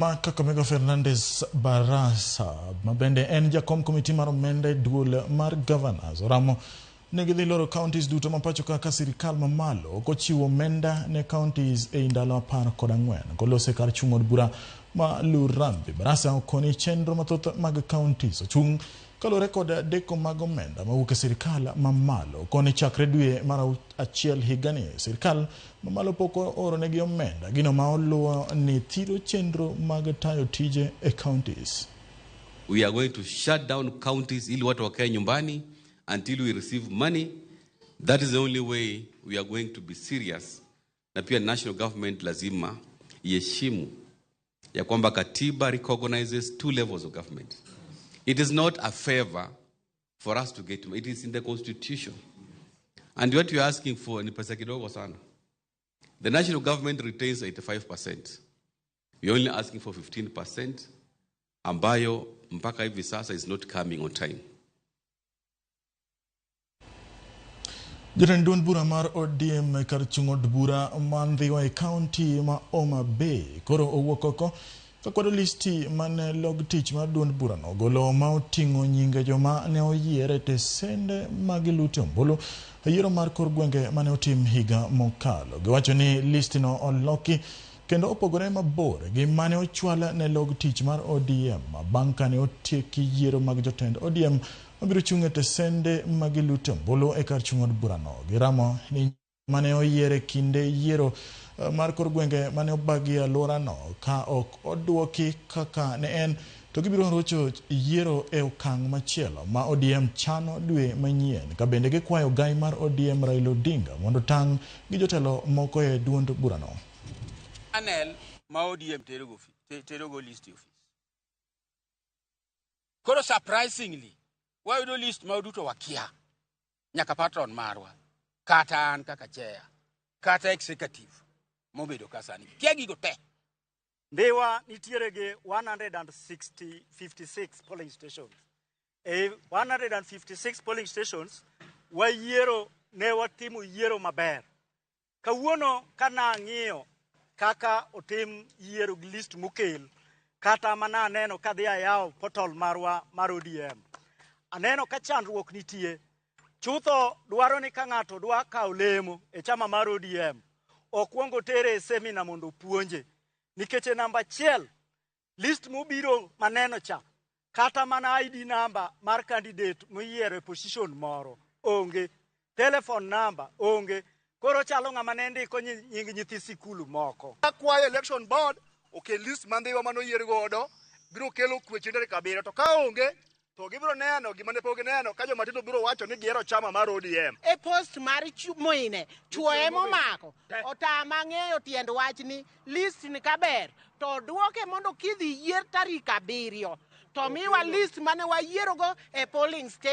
Ma Kakamega Fernandes Barasa, ma bende en jakom komiti mar omenda e duol mar governors, oramo ni gidhi loro counties duto ma pacho ka sirikal mamalo ok ochiwo omenda ne counties ei ndalo 14. Kolose kar chung' od bura ma Lurambi, Barasa okoni chenro mathoth mag counties ochung' kaluwore kod deko mag omenda mawuok e sirikal mamalo. Okoni chakre dwe mar achiel higani, sirikal mamalo pok ooronegi omenda, gino ma oluwo ni thiro chenro mag tayo tije e counties. We are going to shut down counties ili watu wakae nyumbani until we receive money. That is the only way we are going to be serious. Na pia national government lazima iheshimu ya kwamba katiba recognizes two levels of government. It is not a favor for us to get, it is in the constitution. And what we are asking for ni pesa kidogo sana. The national government retains 85%. We are only asking for 15% ambayo mpaka hivi sasa is not coming on time. Jatend duond bura mar ODM kar chung' od bura ma Ndhiwa e kaunti ma Homa Bay koro owuok oko ka kwedo listi mane log tich mar duond burano ogolo ma oting'o nyinge joma ne oyier e tesende mag lute ombulu e yiero mar kor gwenge mane otim higa mokalo. Giwacho ni listino oloki kendo opogore mabor gi mane ochwal ne log tich mar ODM bang' kane otieki yiero mag jotend ODM mabiro chung' e tesende mag lute ombulu e kar chung' od burano. Giramo ni mane oyier e kinde yiero mar kor gwenge mane obagi e alworano ka ok odwoki kaka ne en, to gibiro rocho yiero e okang' machielo ma ODM chano dwe manyien. Ka bende gikwayo gai mar ODM Raila Odinga mondo tang' gi jotelo moko e duond burano. Panel ma ODM terogo list e ofis. Koro surprisingly, wayudo list ma duto wakia. Nyaka patron marwa, kata an kaka chair, kata executive mobedo ka sani. Kia gigo te. Ndhiwa nitiere gi 156 polling stations. E 156 polling stations, wayiero ne watimo yiero maber. Kawuono ka nang'iyo kaka otim yiero gi list mokel, kata mana aneno kadhi ayawo portal marwa mar ODM. Aneno ka chandruok nitie. Chutho dwaro ni ka ng'ato dwa kawo lemo e chama mar ODM, okwongo tere e semina mondo opuonje. Nikech e namba achiel, list mobiro maneno cha, kata mana ID number mar candidate moyiero e position moro onge, telephone number onge. Koro chalo ng'ama ne ndiko nying nyithi sikul moko. Akwayo election board okel list ma Ndhiwa mane oyier godo, biro kelo kwe chieng' tarik 7. To ka onge, to gibiro neno gima ne pok gineno ka joma tindo biro wacho ni gihero chama mar ODM. E post mar Moine, chuo emomako. Otama ng'eyo tiend wachni, list ni kaber, to duoke mondo kidhi yier tarik 7. To miwa list mane wayierogo e polling station.